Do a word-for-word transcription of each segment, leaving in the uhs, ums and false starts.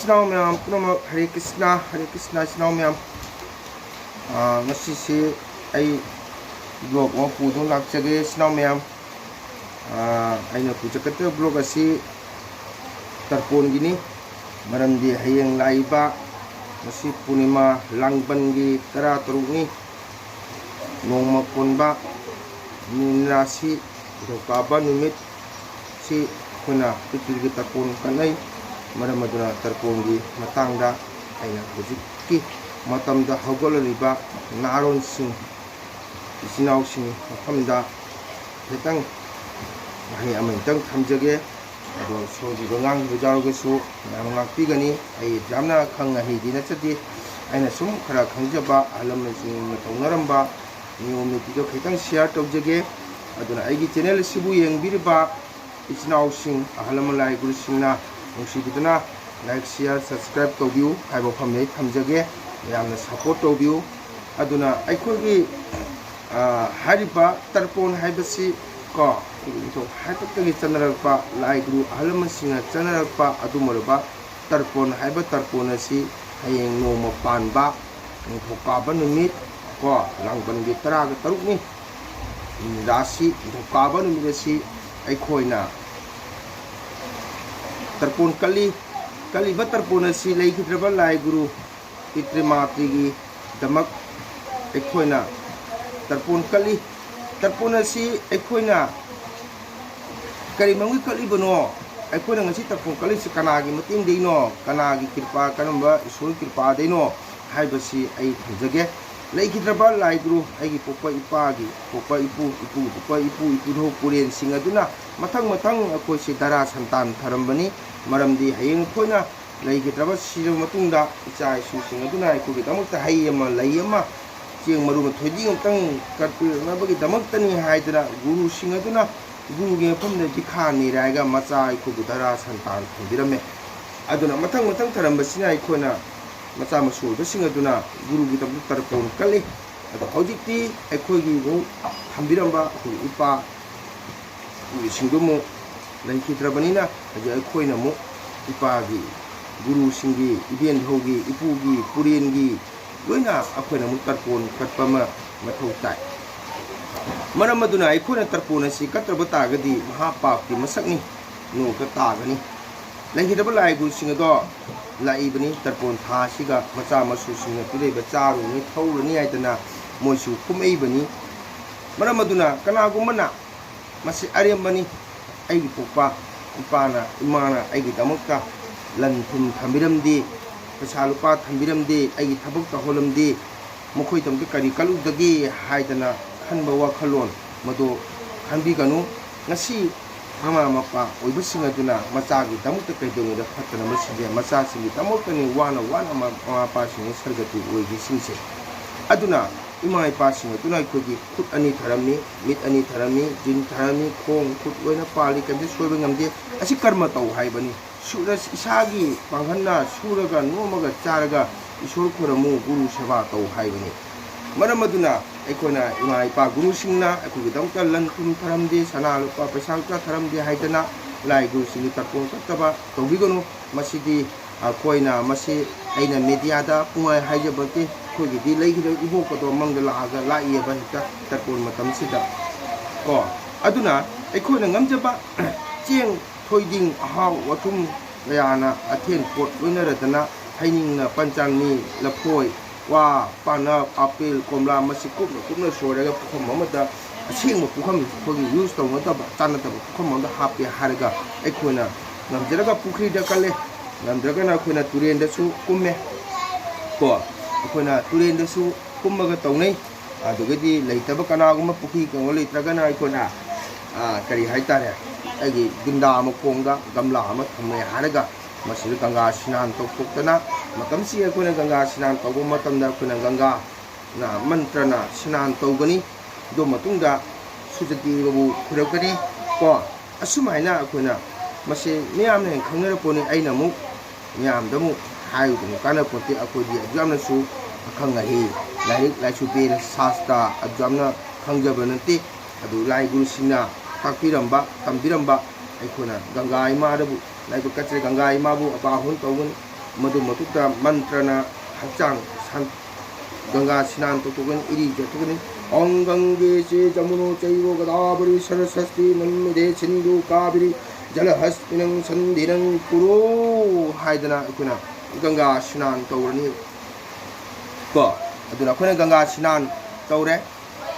ꯏꯆꯤꯟ ꯏꯅꯥꯎ ꯃꯌꯥꯝ ꯄꯨꯝꯅꯃꯛ ꯍꯔꯦ ꯀ꯭ꯔꯤꯁꯅ, ꯍꯔꯦ ꯀ꯭ꯔꯤꯁꯅ ꯏꯆꯤꯟ ꯏꯅꯥꯎ ꯃꯌꯥꯝ꯫ ꯑꯥ, ꯉꯁꯤꯁꯤ ꯑꯩ vlog ꯑꯃ ꯄꯨꯗꯨꯅ ꯂꯥꯛꯆꯒꯦ ꯏꯆꯤꯟ ꯏꯅꯥꯎ ꯃꯌꯥꯝ꯫ ꯑꯥ, ꯑꯩꯅ ꯄꯨꯖꯒꯗꯕ vlog ꯑꯁꯤ ꯇꯔꯄꯣꯟꯒꯤꯅꯤ꯫ ꯃꯔꯝꯗꯤ ꯍꯌꯦꯡ ꯂꯥꯛꯏꯕ ꯉꯁꯤ ꯄꯨꯔꯅꯤꯃꯥ ꯂꯥꯡꯕꯟꯒꯤ ꯇꯔꯥꯇꯔꯨꯛꯅꯤ꯫ ꯅꯣꯡꯃ ꯀꯣꯟꯕ ꯃꯤꯟ ꯔꯥꯁꯤ ꯅꯤꯡꯊꯧꯀꯥꯕ ꯅꯨꯃꯤꯠꯁꯤ ꯑꯩꯈꯣꯏꯅ ꯄ꯭ꯔꯤꯊꯤꯕꯤꯒꯤ ꯇꯔꯄꯣꯟ ꯀꯠꯅꯩ꯫ ꯃꯔꯝ ꯑꯗꯨꯅ ꯇꯔꯄꯣꯟꯒꯤ ꯃꯇꯥꯡꯗ ꯑꯩꯅ ꯍꯧꯖꯤꯛꯀꯤ ꯃꯇꯝꯗ ꯍꯧꯒꯠꯂꯛꯂꯤꯕ ꯅꯍꯥꯔꯣꯟꯁꯤꯡ, ꯏꯆꯤꯟ ꯏꯅꯥꯎꯁꯤꯡ ꯃꯐꯝꯗ ꯈꯤꯇꯪ ꯋꯥꯍꯩ ꯑꯃꯅꯤꯇꯪ ꯊꯝꯖꯒꯦ꯫ ꯑꯗꯣ ꯁꯣꯏꯈꯤꯕ ꯉꯥꯡꯈꯤꯕ ꯌꯥꯎꯔꯒꯁꯨ ꯃꯌꯥꯝ ꯉꯥꯛꯄꯤꯒꯅꯤ꯫ ꯑꯩ ꯌꯥꯝꯅ ꯈꯪ ꯑꯍꯩꯗꯤ ꯅꯠꯆꯗꯦ꯫ ꯑꯩꯅ ꯁꯨꯝ ꯈꯔ ꯈꯪꯖꯕ ꯑꯍꯜ ꯂꯃꯟꯁꯤꯡꯅ ꯇꯧꯅꯔꯝꯕ ꯅꯤꯌꯣꯝ ꯅꯤꯇꯤꯗꯣ ꯈꯤꯇꯪ share ꯇꯧꯖꯒꯦ꯫ ꯑꯗꯨꯅ ꯑꯩꯒꯤ channel ꯑꯁꯤꯕꯨ ꯌꯦꯡꯕꯤꯔꯤꯕ ꯏꯆꯤꯟ ꯏꯅꯥꯎꯁꯤꯡ, ꯑꯍꯜ ꯂꯃꯟ ꯂꯥꯏ ꯒꯨꯔꯨꯁꯤꯡꯅ ꯅꯨꯡꯁꯤꯕꯤꯗꯨꯅ like, share, subscribe ꯇꯧꯕꯤꯌꯨ ꯍꯥꯏꯕ ꯋꯥꯐꯝꯗꯤ ꯑꯩ ꯊꯝꯖꯒꯦ꯫ ꯌꯥꯝꯅ support ꯇꯧꯕꯤꯌꯨ꯫ ꯑꯗꯨꯅ ꯑꯩꯈꯣꯏꯒꯤ, ꯑ, ꯍꯥꯏꯔꯤꯕ ꯇꯔꯄꯣꯟ ꯍꯥꯏꯕꯁꯤ ꯀꯣ, ꯑꯩꯈꯣꯏꯒꯤ ꯅꯤꯡꯊꯧ ꯍꯥꯛꯇꯛꯇꯒꯤ ꯆꯠꯅꯔꯛꯄ, ꯂꯥꯏ ꯒꯨꯔꯨ ꯑꯍꯜ ꯂꯃꯟꯁꯤꯡꯅ ꯆꯠꯅꯔꯛꯄ ꯑꯗꯨꯒꯨꯝꯂꯕ ꯇꯔꯄꯣꯟ ꯍꯥꯏꯕ ꯇꯔꯄꯣꯟ ꯑꯁꯤ ꯍꯌꯦꯡ ꯅꯣꯡꯃ ꯄꯥꯟꯕ ꯅꯤꯡꯊꯧꯀꯥꯕ ꯅꯨꯃꯤꯠ ꯀꯣ, ꯂꯥꯡꯕꯟꯒꯤ ꯇꯔꯥꯒ ꯇꯔꯨꯛꯅꯤ꯫ ꯔꯥꯁꯤ ꯅꯤꯡꯊꯧꯀꯥꯕ ꯅꯨꯃꯤꯠ ꯑꯁꯤ ꯑꯩꯈꯣꯏꯅ ꯇꯔꯄꯣꯟ ꯀꯜꯂꯤ꯫ ꯀꯜꯂꯤꯕ ꯇꯔꯄꯣꯟ ꯑꯁꯤ ꯂꯩꯈꯤꯗ꯭ꯔꯕ ꯂꯥꯏ ꯒꯨꯔꯨ ꯄꯤꯇ꯭ꯔꯤꯃꯥꯇ꯭ꯔꯤꯒꯤꯗꯃꯛ ꯑꯩꯈꯣꯏꯅ ꯇꯔꯄꯣꯟ ꯀꯜꯂꯤ꯫ ꯇꯔꯄꯣꯟ ꯑꯁꯤ ꯑꯩꯈꯣꯏꯅ ꯀꯔꯤ ꯃꯔꯝꯒꯤ ꯀꯠꯂꯤꯕꯅꯣ? ꯑꯩꯈꯣꯏꯅ ꯉꯁꯤ ꯇꯔꯄꯣꯟ ꯀꯠꯂꯤꯁꯤ ꯀꯅꯥꯒꯤ ꯃꯇꯦꯡꯗꯩꯅꯣ? ꯀꯅꯥꯒꯤ ꯀ꯭ꯔꯤꯄꯥ, ꯀꯔꯝꯕ ꯏꯁꯣꯔꯒꯤ ꯀ꯭ꯔꯤꯄꯥꯗꯩꯅꯣ ꯍꯥꯏꯕꯁꯤ ꯑꯩ ꯊꯝꯖꯒꯦ꯫ ꯂꯩꯈꯤꯗ꯭ꯔꯕ ꯂꯥꯏ ꯒꯨꯔꯨ, ꯑꯩꯒꯤ ꯄꯣꯛꯄ ꯏꯄꯥꯒꯤ ꯄꯣꯛꯄ ꯏꯄꯨ, ꯏꯄꯨꯒꯤ ꯄꯣꯛꯄ ꯏꯄꯨ, ꯏꯄꯨꯙꯧ ꯄꯨꯔꯦꯟꯁꯤꯡ ꯑꯗꯨꯅ ꯃꯊꯪ ꯃꯊꯪ ꯑꯩꯈꯣꯏꯁꯤ ꯙꯔꯥ ꯁꯟꯇꯥꯟ ꯊꯔꯝꯕꯅꯤ꯫ ꯃꯔꯝꯗꯤ ꯍꯌꯦꯡ ꯑꯩꯈꯣꯏꯅ ꯂꯩꯈꯤꯗ꯭ꯔꯕ, ꯁꯤꯔꯕ ꯃꯇꯨꯡꯗ ꯏꯆꯥ ꯏꯁꯨꯁꯤꯡ ꯑꯗꯨꯅ ꯑꯩꯈꯣꯏꯒꯤꯗꯃꯛꯇ ꯍꯩ ꯑꯃ, ꯂꯩ ꯑꯃ, ꯆꯦꯡ ꯃꯔꯨ ꯑꯃ, ꯊꯣꯏꯗꯤꯡ ꯑꯃꯇꯪ ꯀꯠꯄꯤꯔꯛꯅꯕꯒꯤꯗꯃꯛꯇꯅꯤ ꯍꯥꯏꯗꯅ ꯒꯨꯔꯨꯁꯤꯡ ꯑꯗꯨꯅ ꯒꯨꯔꯨꯒꯤ ꯃꯐꯝꯗ ꯚꯤꯈꯥ ꯅꯤꯔꯥꯏꯒ ꯃꯆꯥ ꯑꯩꯈꯣꯏꯕꯨ ꯙꯔꯥ ꯁꯟꯇꯥꯟ ꯊꯝꯕꯤꯔꯝꯃꯦ꯫ ꯑꯗꯨꯅ ꯃꯊꯪ ꯃꯊꯪ ꯊꯔꯝꯕꯁꯤꯅ ꯑꯩꯈꯣꯏꯅ ꯃꯆꯥ ꯃꯁꯨ ꯑꯣꯏꯕꯁꯤꯡ ꯑꯗꯨꯅ ꯒꯨꯔꯨꯒꯤꯗꯃꯛꯇ ꯇꯔꯄꯣꯟ ꯀꯜꯂꯤ꯫ ꯑꯗꯣ ꯍꯧꯖꯤꯛꯇꯤ ꯑꯩꯈꯣꯏꯒꯤ ꯑꯃꯨꯛ ꯊꯝꯕꯤꯔꯝꯕ ꯑꯩꯈꯣꯏꯒꯤ ꯏꯄꯥ ꯏꯄꯨꯁꯤꯡꯗꯨ ꯑꯃꯨꯛ ꯂꯩꯈꯤꯗ꯭ꯔꯕꯅꯤꯅ, ꯍꯧꯖꯤꯛ ꯑꯩꯈꯣꯏꯅ ꯑꯃꯨꯛ ꯏꯄꯥꯒꯤ ꯒꯨꯔꯨꯁꯤꯡꯒꯤ, ꯏꯕꯦꯟꯙꯧꯒꯤ, ꯏꯄꯨꯒꯤ, ꯄꯨꯔꯦꯟꯒꯤ, ꯂꯣꯏꯅ ꯑꯩꯈꯣꯏꯅ ꯑꯃꯨꯛ ꯇꯔꯄꯣꯟ ꯀꯠꯄ ꯑꯃ ꯃꯊꯧ ꯇꯥꯏ꯫ ꯃꯔꯝ ꯑꯗꯨꯅ ꯑꯩꯈꯣꯏꯅ ꯇꯔꯄꯣꯟ ꯑꯁꯤ ꯀꯠꯇ꯭ꯔꯕ ꯇꯥꯔꯒꯗꯤ ꯃꯍꯥꯄꯥꯞꯀꯤ ꯃꯁꯛꯅꯤ, ꯅꯣꯛꯇ ꯇꯥꯒꯅꯤ꯫ ꯂꯩꯈꯤꯗꯕ ꯂꯥꯏ ꯒꯨꯔꯨꯁꯤꯡ ꯑꯗꯣ ꯂꯥꯛꯏꯕꯅꯤ, ꯇꯔꯄꯣꯟ ꯊꯥ ꯑꯁꯤꯒ ꯃꯆꯥ ꯃꯁꯨꯁꯤꯡꯅ ꯄꯤꯔꯛꯏꯕ ꯆꯥꯔꯨꯅꯤ ꯊꯧꯔꯅꯤ ꯍꯥꯏꯗꯅ ꯃꯣꯏꯁꯨ ꯀꯨꯝꯃꯛꯏꯕꯅꯤ꯫ ꯃꯔꯝ ꯑꯗꯨꯅ ꯀꯅꯥꯒꯨꯝꯕꯅ ꯃꯁꯤ ꯑꯔꯦꯝꯕꯅꯤ, ꯑꯩꯒꯤ ꯄꯣꯛꯄ ꯏꯄꯥꯅ, ꯏꯃꯥꯅ ꯑꯩꯒꯤꯗꯃꯛꯇ ꯂꯟ ꯊꯨꯝ ꯊꯝꯕꯤꯔꯝꯗꯦ, ꯄꯩꯁꯥ ꯂꯨꯄꯥ ꯊꯝꯕꯤꯔꯝꯗꯦ, ꯑꯩꯒꯤ ꯊꯕꯛ ꯇꯧꯍꯜꯂꯝꯗꯦ, ꯃꯈꯣꯏꯗꯃꯛꯇ ꯀꯔꯤ ꯀꯜꯂꯨꯗꯒꯦ ꯍꯥꯏꯗꯅ ꯈꯟꯕ ꯋꯥꯈꯜꯂꯣꯟ ꯃꯗꯨ ꯈꯟꯕꯤꯒꯅꯨ꯫ ꯉꯁꯤ ꯃꯃꯥ ꯃꯄꯥ ꯑꯣꯏꯕꯁꯤꯡ ꯑꯗꯨꯅ ꯃꯆꯥꯒꯤꯗꯃꯛꯇ ꯀꯩꯗꯧꯅꯨꯡꯗ ꯐꯠꯇꯅꯕ ꯁꯤꯟꯖꯩ꯫ ꯃꯆꯥꯁꯤꯡꯒꯤꯗꯃꯛꯇꯅꯤ ꯋꯥꯅ ꯋꯥꯅ ꯃꯃꯥ ꯃꯄꯥꯁꯤꯡꯅ ꯁꯔꯒꯇꯨ ꯑꯣꯏꯔꯤꯁꯤꯡꯁꯦ꯫ ꯑꯗꯨꯅ ꯏꯃꯥ ꯏꯄꯥꯁꯤꯡ ꯑꯗꯨꯅ ꯑꯩꯈꯣꯏꯒꯤ ꯈꯨꯠ ꯑꯅꯤ ꯊꯔꯝꯃꯤ, ꯃꯤꯠ ꯑꯅꯤ ꯊꯔꯝꯃꯤ, ꯖꯤꯟ ꯊꯔꯝꯃꯤ, ꯈꯣꯡ ꯈꯨꯠ ꯂꯣꯏꯅ ꯄꯥꯜꯂꯤ, ꯀꯔꯤꯝꯇ ꯁꯣꯏꯕ ꯉꯝꯗꯦ꯫ ꯑꯁꯤ ꯀꯔꯃ ꯇꯧ ꯍꯥꯏꯕꯅꯤ꯫ ꯁꯨꯔ ꯏꯁꯥꯒꯤ ꯄꯥꯡꯒꯜꯅ ꯁꯨꯔꯒ ꯅꯣꯝꯃꯒ ꯆꯥꯔꯒ ꯏꯁꯣꯔ ꯈꯣꯏꯔꯝꯃꯨ, ꯒꯨꯔꯨ ꯁꯦꯕꯥ ꯇꯧ ꯍꯥꯏꯕꯅꯤ꯫ ꯃꯔꯝ ꯑꯗꯨꯅ ꯑꯩꯈꯣꯏꯅ ꯏꯃꯥ ꯏꯄꯥ ꯒꯨꯔꯨꯁꯤꯡꯅ ꯑꯩꯈꯣꯏꯒꯤꯗꯃꯛꯇ ꯂꯟ ꯊꯨꯝ ꯊꯔꯝꯗꯦ, ꯁꯅꯥ ꯂꯨꯄꯥ ꯄꯩꯁꯥ ꯅꯨꯡꯁꯥ ꯊꯔꯝꯗꯦ ꯍꯥꯏꯗꯅ ꯂꯥꯏ ꯒꯨꯔꯨꯁꯤꯡꯒꯤ ꯇꯔꯄꯣꯟ ꯀꯠꯇꯕ ꯇꯧꯕꯤꯒꯅꯨ꯫ ꯃꯁꯤꯗꯤ ꯑꯩꯈꯣꯏꯅ ꯃꯁꯤ ꯑꯩꯅ ꯃꯦꯗꯤꯌꯥꯗ ꯄꯨꯡꯍꯥꯏ ꯍꯥꯏꯖꯕ ꯅꯠꯇꯦ꯫ ꯑꯩꯈꯣꯏꯒꯤꯗꯤ ꯂꯩꯈꯤꯗꯕ ꯏꯕꯣꯛ ꯑꯗꯣ ꯃꯪꯗ ꯂꯥꯛꯑꯒ ꯂꯥꯛꯏꯑꯕ ꯍꯦꯛꯇ ꯇꯔꯄꯣꯟ ꯃꯇꯝꯁꯤꯗ ꯀꯣ꯫ ꯑꯗꯨꯅ ꯑꯩꯈꯣꯏꯅ ꯉꯝꯖꯕ ꯆꯦꯡ, ꯊꯣꯏꯗꯤꯡ, ꯑꯍꯥꯎ ꯑꯊꯨꯝ ꯀꯌꯥꯅ ꯑꯊꯦꯟ ꯄꯣꯠ ꯂꯣꯏꯅꯔꯗꯅ ꯍꯩꯅꯤꯡꯅ ꯄꯟꯆꯥꯡꯅꯤ, ꯂꯐꯣꯏ, ꯀ꯭ꯋꯥ, ꯄꯥꯅꯞ, ꯑꯥꯄꯦꯜ, ꯀꯣꯝꯂꯥ ꯃꯁꯤ ꯀꯨꯞꯅ ꯀꯨꯞꯅ ꯁꯣꯏꯔꯒ ꯄꯨꯈꯝ ꯑꯃꯗ, ꯑꯁꯦꯡꯕ ꯄꯨꯈꯝ ꯑꯩꯈꯣꯏꯒꯤ ꯌꯨꯁ ꯇꯧꯅꯗꯕ, ꯆꯥꯟꯅꯗꯕ ꯄꯨꯈꯝ ꯑꯃꯗ ꯍꯥꯞꯄꯦ ꯍꯥꯏꯔꯒ ꯑꯩꯈꯣꯏꯅ ꯉꯝꯖꯔꯒ ꯄꯨꯈ꯭ꯔꯤꯗ ꯀꯜꯂꯦ, ꯉꯝꯗ꯭ꯔꯒꯅ ꯑꯩꯈꯣꯏꯅ ꯇꯨꯔꯦꯟꯗꯁꯨ ꯀꯨꯝꯃꯦ ꯀꯣ꯫ ꯑꯩꯈꯣꯏꯅ ꯇꯨꯔꯦꯟꯗꯁꯨ ꯀꯨꯝꯃꯒ ꯇꯧꯅꯩ꯫ ꯑꯗꯨꯒꯗꯤ ꯂꯩꯇꯕ ꯀꯅꯥꯒꯨꯝꯕ ꯄꯨꯈ꯭ꯔꯤ ꯀꯩꯅꯣ ꯂꯩꯇ꯭ꯔꯒꯅ ꯑꯩꯈꯣꯏꯅ, ꯑ, ꯀꯔꯤ ꯍꯥꯏꯇꯥꯔꯦ, ꯑꯩꯒꯤ ꯒꯨꯟꯗꯥ ꯃꯈꯣꯡꯗ ꯒꯝꯂꯥ ꯑꯃ ꯊꯝꯃꯦ ꯍꯥꯏꯔꯒ ꯃꯁꯤꯗ ꯒꯪꯒꯥ ꯁ꯭ꯅꯥꯟ ꯇꯧꯊꯣꯛꯇꯅ, ꯃꯇꯝꯁꯤ ꯑꯩꯈꯣꯏꯅ ꯒꯪꯒꯥ ꯁ꯭ꯅꯥꯟ ꯇꯧꯕ ꯃꯇꯝꯗ ꯑꯩꯈꯣꯏꯅ ꯒꯪꯒꯥ ꯅ ꯃꯟꯇ꯭ꯔꯅ ꯁ꯭ꯅꯥꯟ ꯇꯧꯒꯅꯤ꯫ ꯑꯗꯨ ꯃꯇꯨꯡꯗ ꯁꯨꯖꯗꯦꯕꯕꯨ ꯈꯨꯔꯨꯝꯒꯅꯤ ꯀꯣ꯫ ꯑꯁꯨꯝ ꯍꯥꯏꯅ ꯑꯩꯈꯣꯏꯅ ꯃꯁꯤ ꯃꯤꯌꯥꯝꯅ ꯍꯦꯟꯅ ꯈꯪꯅꯔꯛꯄꯅꯤ꯫ ꯑꯩꯅ ꯑꯃꯨꯛ ꯃꯤꯌꯥꯝꯗ ꯑꯃꯨꯛ ꯍꯥꯏꯔꯨꯗꯅ ꯀꯥꯟꯅꯄꯣꯠꯇꯦ꯫ ꯑꯩꯈꯣꯏꯗꯤ ꯑꯗꯨ ꯌꯥꯝꯅꯁꯨ ꯑꯈꯪ ꯑꯍꯩ, ꯂꯥꯏꯔꯤꯛ ꯂꯥꯏꯁꯨ, ꯕꯦꯗ ꯁꯥꯁꯇ꯭ꯔ ꯑꯗꯨ ꯌꯥꯝꯅ ꯈꯪꯖꯕ ꯅꯠꯇꯦ꯫ ꯑꯗꯨ ꯂꯥꯏ ꯒꯨꯔꯨꯁꯤꯡꯅ ꯇꯥꯛꯄꯤꯔꯝꯕ, ꯇꯝꯕꯤꯔꯝꯕ ꯑꯩꯈꯣꯏꯅ ꯒꯪꯒꯥ ꯏꯃꯥꯗꯕꯨ ꯂꯥꯏꯕꯛ ꯀꯠꯆꯔꯤ, ꯒꯪꯒꯥ ꯏꯃꯥꯕꯨ ꯑꯕꯥꯍꯨꯟ ꯇꯧꯒꯅꯤ꯫ ꯃꯗꯨ ꯃꯇꯨꯡꯗ ꯃꯟꯇ꯭ꯔꯅ ꯍꯛꯆꯥꯡ ꯁꯥꯟ-, ꯒꯪꯒꯥ ꯁ꯭ꯅꯥꯟ ꯇꯧꯊꯣꯛꯀꯅꯤ, ꯏꯔꯨ ꯆꯠꯊꯣꯛꯀꯅꯤ꯫ "ꯑꯣꯝ ꯒꯪꯒꯦ ꯆꯦ ꯖꯃꯨꯅꯣ ꯆꯩꯕꯣ ꯒꯣꯗꯥꯕꯔꯤ ꯁꯔꯁ꯭ꯋꯇꯤ ꯅꯝꯃꯤꯗꯦ ꯁꯤꯟꯙꯨ ꯀꯥꯕꯦꯔꯤ ꯖꯂꯍꯁ꯭ꯃꯤꯅꯪ ꯁꯟꯙꯤꯅꯪ ꯀꯨꯔꯨ" ꯍꯥꯏꯗꯅ ꯑꯩꯈꯣꯏꯅ ꯒꯪꯒꯥ ꯁ꯭ꯅꯥꯟ ꯇꯧꯔꯅꯤ꯫ ꯀꯣ, ꯑꯗꯨꯅ ꯑꯩꯈꯣꯏꯅ ꯒꯪꯒꯥ ꯁ꯭ꯅꯥꯟ ꯇꯧꯔꯦ꯫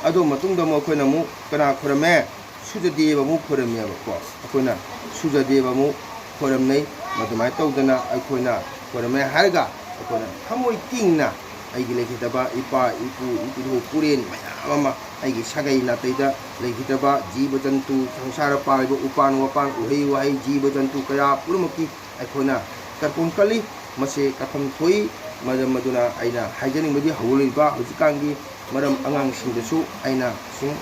ꯑꯗꯨ ꯃꯇꯨꯡꯗ ꯑꯃꯨꯛ ꯑꯩꯈꯣꯏꯅ ꯑꯃꯨꯛ ꯀꯅꯥ ꯈꯣꯏꯔꯝꯃꯦ? ꯁꯨꯖꯗꯦꯕ ꯑꯃꯨꯛ ꯈꯣꯏꯔꯝꯃꯦꯕꯀꯣ꯫ ꯑꯩꯈꯣꯏꯅ ꯁꯨꯖꯗꯦꯕ ꯑꯃꯨꯛ ꯈꯣꯏꯔꯝꯅꯩ꯫ ꯑꯗꯨꯃꯥꯏꯅ ꯇꯧꯗꯅ ꯑꯩꯈꯣꯏꯅ ꯈꯣꯏꯔꯝꯃꯦ ꯍꯥꯏꯔꯒ ꯑꯩꯈꯣꯏꯅ ꯊꯃꯣꯏ ꯇꯤꯡꯅ ꯑꯩꯒꯤ ꯂꯩꯈꯤꯗꯕ ꯏꯄꯥ, ꯏꯄꯨ, ꯏꯄꯨꯙꯧ, ꯄꯨꯔꯦꯟ ꯃꯌꯥꯝ ꯑꯃ, ꯑꯩꯒꯤ ꯁꯥꯒꯩ ꯅꯥꯇꯩꯗ ꯂꯩꯈꯤꯗꯕ ꯖꯤꯕ ꯖꯟꯇꯨ, ꯁꯪꯁꯥꯔ ꯄꯥꯜꯂꯤꯕ ꯎꯄꯥꯟ ꯋꯥꯄꯥꯟ, ꯎꯍꯩ ꯋꯥꯍꯩ, ꯖꯤꯕ ꯖꯟꯇꯨ ꯀꯌꯥ ꯄꯨꯝꯅꯃꯛꯀꯤ ꯑꯩꯈꯣꯏꯅ ꯇꯔꯄꯣꯟ ꯀꯠꯂꯤ꯫ ꯃꯁꯤ ꯀꯠꯐꯝ ꯊꯣꯛꯏ꯫ ꯃꯔꯝ ꯑꯗꯨꯅ ꯑꯩꯅ ꯍꯥꯏꯖꯅꯤꯡꯕꯗꯤ ꯍꯧꯒꯠꯂꯛꯂꯤꯕ ꯍꯧꯖꯤꯛꯀꯥꯟꯒꯤ ꯃꯔꯝ ꯑꯉꯥꯡꯁꯤꯡꯗꯁꯨ ꯑꯩꯅ ꯁꯨꯝ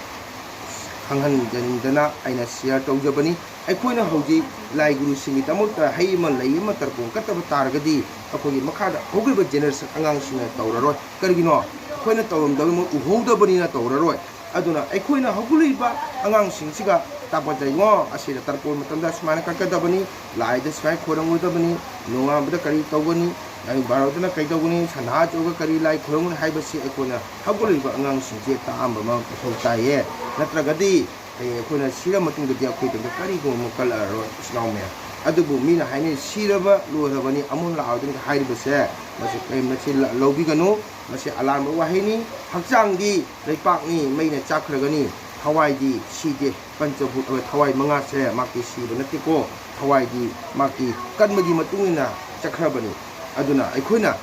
ꯈꯪꯍꯟꯖꯅꯤꯡꯗꯅ ꯑꯩꯅ share ꯇꯧꯖꯕꯅꯤ꯫ ꯑꯩꯈꯣꯏꯅ ꯍꯧꯖꯤꯛ ꯂꯥꯏ ꯒꯨꯔꯨꯁꯤꯡꯒꯤꯗꯃꯛꯇ ꯍꯩ ꯑꯃ ꯂꯩ ꯑꯃ ꯇꯔꯄꯣꯟ ꯀꯠꯇꯕ ꯇꯥꯔꯒꯗꯤ ꯑꯩꯈꯣꯏꯒꯤ ꯃꯈꯥꯗ ꯍꯧꯒꯠꯂꯤꯕ generation ꯑꯉꯥꯡꯁꯤꯡꯅ ꯇꯧꯔꯔꯣꯏ꯫ ꯀꯔꯤꯒꯤꯅꯣ? ꯑꯩꯈꯣꯏꯅ ꯇꯧꯔꯝꯗꯕꯅꯤꯅ ꯃꯣꯏ ꯎꯍꯧꯗꯕꯅꯤꯅ ꯇꯧꯔꯔꯣꯏ꯫ ꯑꯗꯨꯅ ꯑꯩꯈꯣꯏꯅ ꯍꯧꯒꯠꯂꯛꯂꯤꯕ ꯑꯉꯥꯡꯁꯤꯡꯁꯤꯒ ꯇꯥꯛꯄ ꯆꯩꯉꯣ ꯑꯁꯤꯗ ꯇꯔꯄꯣꯟ ꯃꯇꯝꯗ ꯁꯨꯃꯥꯏꯅ ꯀꯠꯀꯗꯕꯅꯤ, ꯂꯥꯏꯗ ꯁꯨꯃꯥꯏꯅ ꯈꯣꯏꯔꯝꯒꯗꯕꯅꯤ, ꯅꯣꯡꯉꯥꯟꯕꯗ ꯀꯔꯤ ꯇꯧꯒꯅꯤ, ꯅꯨꯃꯤꯠ ꯕꯥꯔꯣꯗꯅ ꯀꯩꯗꯧꯒꯅꯤ, ꯁꯟꯗꯥ ꯆꯧꯒ ꯀꯔꯤ ꯂꯥꯏ ꯈꯨꯔꯨꯝꯒꯅꯤ ꯍꯥꯏꯕꯁꯤ ꯑꯩꯈꯣꯏꯅ ꯍꯧꯒꯠꯂꯛꯂꯤꯕ ꯑꯉꯥꯡꯁꯤꯡꯁꯦ ꯇꯥꯛꯑꯝꯕ ꯑꯃ ꯃꯊꯧ ꯇꯥꯏꯌꯦ꯫ ꯅꯠꯇ꯭ꯔꯒꯗꯤ ꯍꯌꯦꯡ ꯑꯩꯈꯣꯏꯅ ꯁꯤꯔ ꯃꯇꯨꯡꯗꯗꯤ ꯑꯩꯈꯣꯏꯗ ꯀꯔꯤꯒꯨꯝꯕ ꯑꯃ ꯀꯜꯂꯛꯑꯔꯣꯏ, ꯏꯆꯤꯟ ꯏꯅꯥꯎ ꯃꯌꯥꯝ꯫ ꯑꯗꯨꯕꯨ ꯃꯤꯅ ꯍꯥꯏꯅꯩ, "ꯁꯤꯔꯕ ꯂꯣꯏꯔꯕꯅꯤ, ꯑꯃꯨꯛ ꯂꯥꯛꯑꯣꯏꯗꯅ" ꯍꯥꯏꯔꯤꯕꯁꯦ, ꯃꯁꯤ ꯀꯔꯤꯝ ꯃꯁꯤ ꯂ-, ꯂꯧꯕꯤꯒꯅꯨ꯫ ꯃꯁꯤ ꯑꯂꯥꯟꯕ ꯋꯥꯍꯩꯅꯤ꯫ ꯍꯛꯆꯥꯡꯗꯤ ꯂꯩꯄꯥꯛꯅꯤ, ꯃꯩꯅ ꯆꯥꯛꯈ꯭ꯔꯒꯅꯤ꯫ ꯊꯋꯥꯏꯗꯤ ꯁꯤꯗꯦ꯫ ꯄꯟꯆꯚꯨꯠ, ꯊꯋꯥꯏ ꯃꯉꯥꯁꯦ ꯃꯍꯥꯛꯇꯤ ꯁꯤꯕ ꯅꯠꯇꯦꯀꯣ꯫ ꯊꯋꯥꯏꯗꯤ ꯃꯍꯥꯛꯇꯤ ꯀꯟꯕꯒꯤ ꯃꯇꯨꯡ ꯏꯟꯅ ꯆꯠꯈ꯭ꯔꯕꯅꯤ꯫ ꯑꯗꯨꯅ ꯑꯩꯈꯣꯏꯅ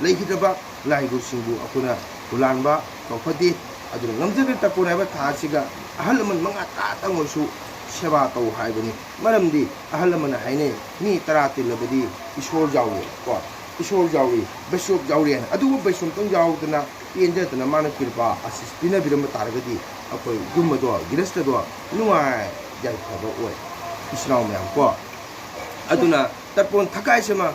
ꯂꯩꯈꯤꯗ꯭ꯔꯕ ꯂꯥꯏ ꯒꯨꯔꯨꯁꯤꯡꯕꯨ ꯑꯩꯈꯣꯏꯅ ꯍꯨꯔꯥꯟꯕ ꯇꯧꯐꯗꯦ꯫ ꯑꯗꯨꯅ ꯉꯝꯖꯒ꯭ꯔ ꯇꯔꯄꯣꯟ ꯍꯥꯏꯕ ꯊꯥ ꯑꯁꯤꯒ ꯑꯍꯜ ꯂꯃꯟ ꯃꯉꯥ ꯇꯔꯥꯇꯪ ꯑꯣꯏꯔꯁꯨ ꯁꯦꯕꯥ ꯇꯧ ꯍꯥꯏꯕꯅꯤ꯫ ꯃꯔꯝꯗꯤ ꯑꯍꯜ ꯂꯃꯟꯅ ꯍꯥꯏꯅꯩ, "ꯃꯤ ꯇꯔꯥ ꯇꯤꯜꯂꯕꯗꯤ ꯏꯁꯣꯔ ꯌꯥꯎꯏ" ꯀꯣ, "ꯏꯁꯣꯔ ꯌꯥꯎꯏ, ꯕꯩꯁꯣꯞ ꯌꯥꯎꯔꯤ" ꯍꯥꯏꯅ꯫ ꯑꯗꯨꯕꯨ ꯕꯩꯁꯣꯞꯇꯪ ꯌꯥꯎꯗꯅ ꯄꯦꯟꯖꯗꯅ ꯃꯥꯅ ꯀ꯭ꯔꯤꯄꯥ ꯑꯁꯤꯁ ꯄꯤꯅꯕꯤꯔꯝꯕ ꯇꯥꯔꯒꯗꯤ ꯑꯩꯈꯣꯏ ꯌꯨꯝ ꯑꯗꯣ, ꯒ꯭ꯔꯍꯁ꯭ꯊꯗꯣ ꯅꯨꯡꯉꯥꯏ ꯌꯥꯏꯐꯕ ꯑꯣꯏ, ꯏꯆꯤꯟ ꯏꯅꯥꯎ ꯃꯌꯥꯝ ꯀꯣ꯫ ꯑꯗꯨꯅ ꯇꯔꯄꯣꯟ ꯊꯛꯀꯥꯏꯁꯤꯃ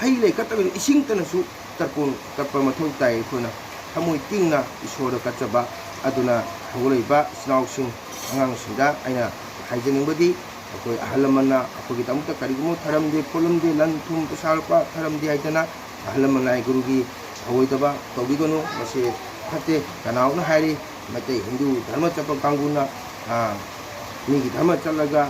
ꯍꯩ ꯂꯩ ꯀꯠꯇꯕꯤꯗ ꯏꯁꯤꯡꯇꯅꯁꯨ ꯇꯔꯄꯣꯟ ꯀꯠꯄ ꯃꯊꯧ ꯇꯥꯏ꯫ ꯑꯩꯈꯣꯏꯅ ꯊꯃꯣꯏ ꯇꯤꯡꯅ ꯏꯁꯣꯔꯗ ꯀꯠꯆꯕ꯫ ꯑꯗꯨꯅ ꯍꯧꯒꯠꯂꯛꯏꯕ ꯏꯆꯤꯟ ꯏꯅꯥꯎꯁꯤꯡ, ꯑꯉꯥꯡꯁꯤꯡꯗ ꯑꯩꯅ ꯍꯥꯏꯖꯅꯤꯡꯕꯗꯤ, ꯑꯩꯈꯣꯏ ꯑꯍꯜ ꯂꯃꯟꯅ ꯑꯩꯈꯣꯏꯒꯤꯗꯃꯛꯇ ꯀꯔꯤꯒꯨꯝꯕ ꯊꯔꯝꯗꯦ ꯈꯣꯠꯂꯝꯗꯦ, ꯂꯟ ꯊꯨꯝ ꯄꯩꯁꯥ ꯂꯨꯄꯥ ꯊꯔꯝꯗꯦ ꯍꯥꯏꯗꯅ ꯑꯍꯜ ꯂꯃꯟ ꯂꯥꯏ ꯒꯨꯔꯨꯒꯤ ꯊꯧꯑꯣꯏꯗꯕ ꯇꯧꯕꯤꯒꯅꯨ꯫ ꯃꯁꯤ ꯐꯠꯇꯦ꯫ ꯀꯅꯥꯒꯨꯝꯅ ꯍꯥꯏꯔꯤ, ꯃꯩꯇꯩ ꯍꯤꯟꯗꯨ ꯙꯔꯃ ꯆꯠꯄ ꯀꯥꯡꯕꯨꯅ, ꯑꯥ, ꯃꯤꯒꯤ ꯙꯔꯃ ꯆꯠꯂꯒ